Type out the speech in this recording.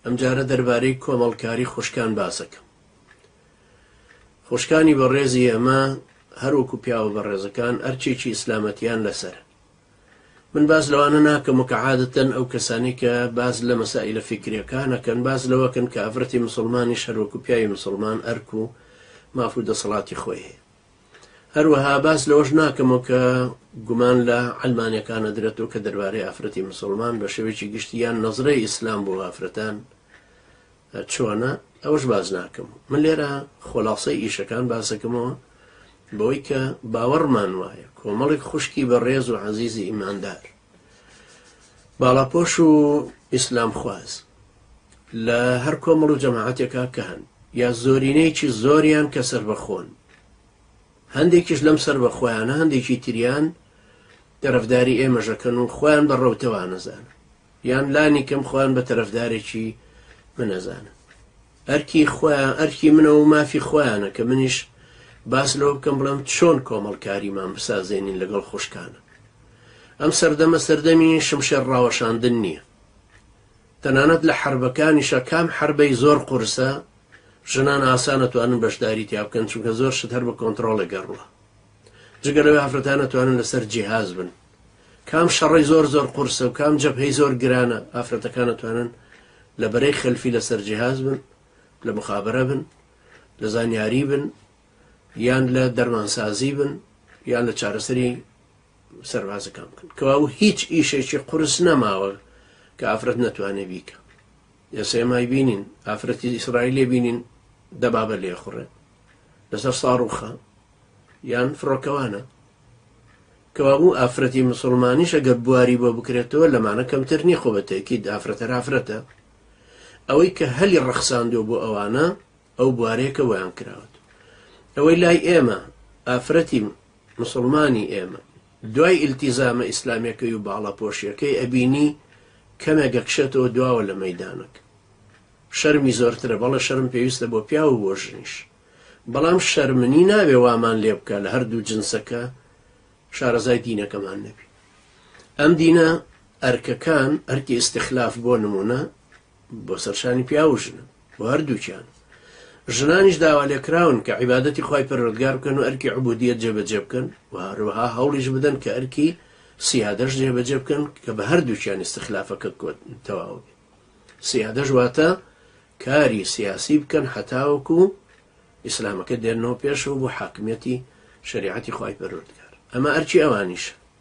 ئەمجارە دەربارەی کۆمەڵکاری خوشکان باسەکەم. خوشکانی بەڕێزی ئێمە هەروەکو پیاوە بەڕێزەکان ئەرکێکی ئیسلامەتیان لەسەرە. من باس لەوانە ناکەم و کە عادەتەن ئەو کەسانەی کە باس لە مەسائیلە فیکریەکان ئەکەن باس لەوەکەن کە ئافرەتی مسوڵمانیش هەروەکو پیاوی مسوڵمان ئەرک و ماف و دەسەڵاتی خۆی هەیە. هەروەها باس لەوەش ناکەمەوە کە گومان لە عەلمانیەکان ئەدرێتەوە کە دەربارەی ئافرەتی مسوڵمان بە شێوەیەکی گشتی یان نەزرەی ئیسلام بۆ ئافرەتان چۆنە ئەوەش باس ناکەم. من لێرە خۆلاصەی ئیشەکان باسەکەمەوە بەوەی کە باوەڕمان وایە کۆمەڵێک خوشکی بەڕێز و عەزیزی ئیماندار باڵاپۆش و ئیسلامخواز لە هەر کۆمەڵ و جەماعەتێکا کە هەن یا زۆرینەیەکی زۆریان کە سەربەخۆن هەندێکیش لەم سەربەخۆیانە هەندێکی تریان تەرەفداری ئێمەژەکەن و خۆیان بە ڕەوتەوە نەزانن یان لانی کەم خۆیان بە تەرەفدارێکی منەزانن ئەرکی خۆیان ئەرکی منە و مافی خۆیانە کە منیش باس لەوە بکەم بڵێم چۆن کۆمەڵکاریمان بسازێنین لەگەڵ خوشکانە ئەم سەردەمە سەردەمی شمشێر ڕاوەشاندن نییە تەنانەت لە حەربەکانیشا کام حەربەی زۆر قورسە ژنان ئاسان ئەتوانن بەشداری تیا بکەن چونکە زۆر شت هەر بە کۆنتڕۆڵێک ئەڕوا جگە لەوەی ئافرەتان ئەتوانن لەسەر جیهاز بن کام شەڕی زۆر زۆر قورسە و کام جەبهەی زۆر گرانە ئافرەتەکان ئەتوانن لە بەرەی خەلفی لەسەر جیهاز بن لە مخابرە بن لە زانیاری بن یان لە دەرمانسازی بن یان لە چارەسەری سەربازەکان بکەن کەواو هیچ ئیشێکی قورس نەماوە کە ئافرەت نەتوانێ بیکە ئێستا ئێمە بینین ئافرەتی ئیسرائیلێ بینین دەبابە لێخوڕێ لەسەر ساڕوخە یان فڕۆکەوانە کەوابوو ئافرەتی مسلمانیش ئەگەر بواری بۆ بکرێتەوە لەمانە کەمتر نییە خۆ بە تەکید ئافرەتە ئافرەتە ئەوەی کە هەلی ڕەخساندووە بۆ ئەوانە ئەو بوارەیە کە بۆیان کراوەت ئەوەی لای ئێمە ئافرەتی موسڵمانی ئێمە دوای ئیلتیزامە ئیسلامیەکەی و باڵاپۆشیەکەی ئەبینی کەمێک ئەکشێتەوە دواوە لە مەیدانەک شەرمی زۆرترە بەڵێ شەرم پێویستە بۆ پیاو و بۆ ژنیش بەڵام شەرمنی نابێ وامان لێ بکە لە هەردوو جنسەکە شارەزای دینەکەمان نەبی ئەم دینە ئەرکەکان ئەرکی ئیستخلاف بۆ نمونە بۆ سەرشانی پیاو و ژنە بۆ هەردووکیان. ژنانیش داوالێکراون کە عیبادەتی خوای پەروەردگار بکەن و ئەرکی عبودیەت جێبەجێ بکەن و هەروەها هەوڵیش بدەن کە ئەرکی سیادەش جێبەجێ بکەن کە بە هەردووکیان ئیستخلافەکە تەواو بێ. سیادەش واتە کاری سیاسی بکەن هەتاوەکو ئیسلامەکە دێنەوە پێشەوە بۆ حاکمیەتی شەریعەتی خوای پەروەردگار. ئەمە ئەرکی ئەوانیشە.